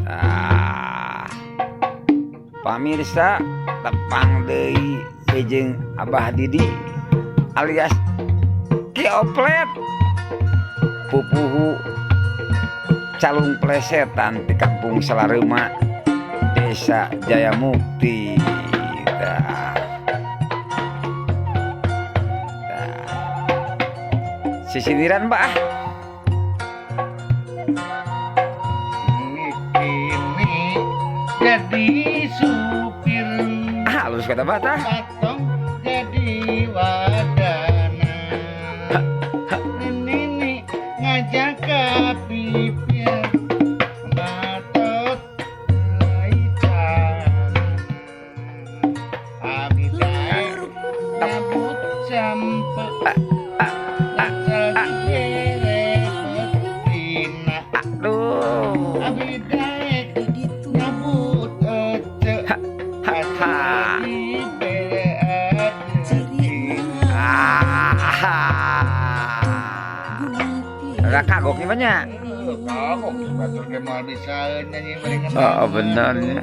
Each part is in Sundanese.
Ah. Pamirsa, tepang deui jeung Abah Didi alias Ki Oplet, pupuhu calung plesetan di Kampung Salarema, Desa Jayamukti. Tah. Tah. Sisindiran, Pak, ah. Ini jadi supir. Ah, halus kata bata. Patong jadi wadana. Nini ngajak ke pipir batot laitan. Abi daek nyabut sampe asal dibere petina. Aduh. Abi daek nyabut ece asal dibere petina. Ah. Rada kagok nih banyak. Kagok batur ge moal bisa nyanyi mereka. Oh, benernya.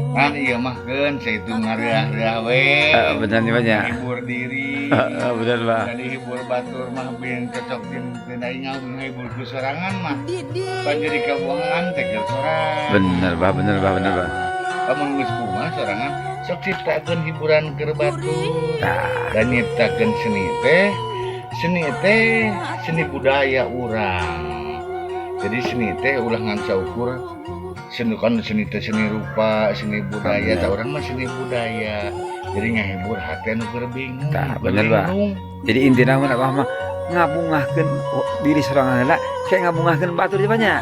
Kan ieu mah keun sakitu ngareah-reah we. Oh, bener nih banyak. Hibur diri. Oh, bener, Pak. Jadi hibur batur mah bin cocok jeung tina ingal hibur ku sorangan mah. Pan jadi kabuangan teh keur sorangan. Bener, Pak, bener, Pak, bener, Pak. Lamun geus kumaha sorangan sok ciptakeun hiburan keur batur. Tah. Dan nyiptakeun seni teh seni budaya urang. Jadi seni teh ulah ngan saukur seni, kan seni teh seni rupa, seni budaya. Tah, urang mah seni budaya, jadi ngahibur hati anu keur bingung, Tah, keur bener, Pak. Linglung. Jadi intinya mah Abah mah ngabungahkeun diri sorangan heula kayak ngabungahkeun batur di banyak.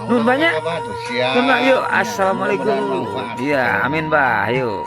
Nun banyak. Batur, siap. Nun, Pak, yuk. Assalamualaikum. Mudah-mudahan manfaat. Iya, amin, Bah. Yuk.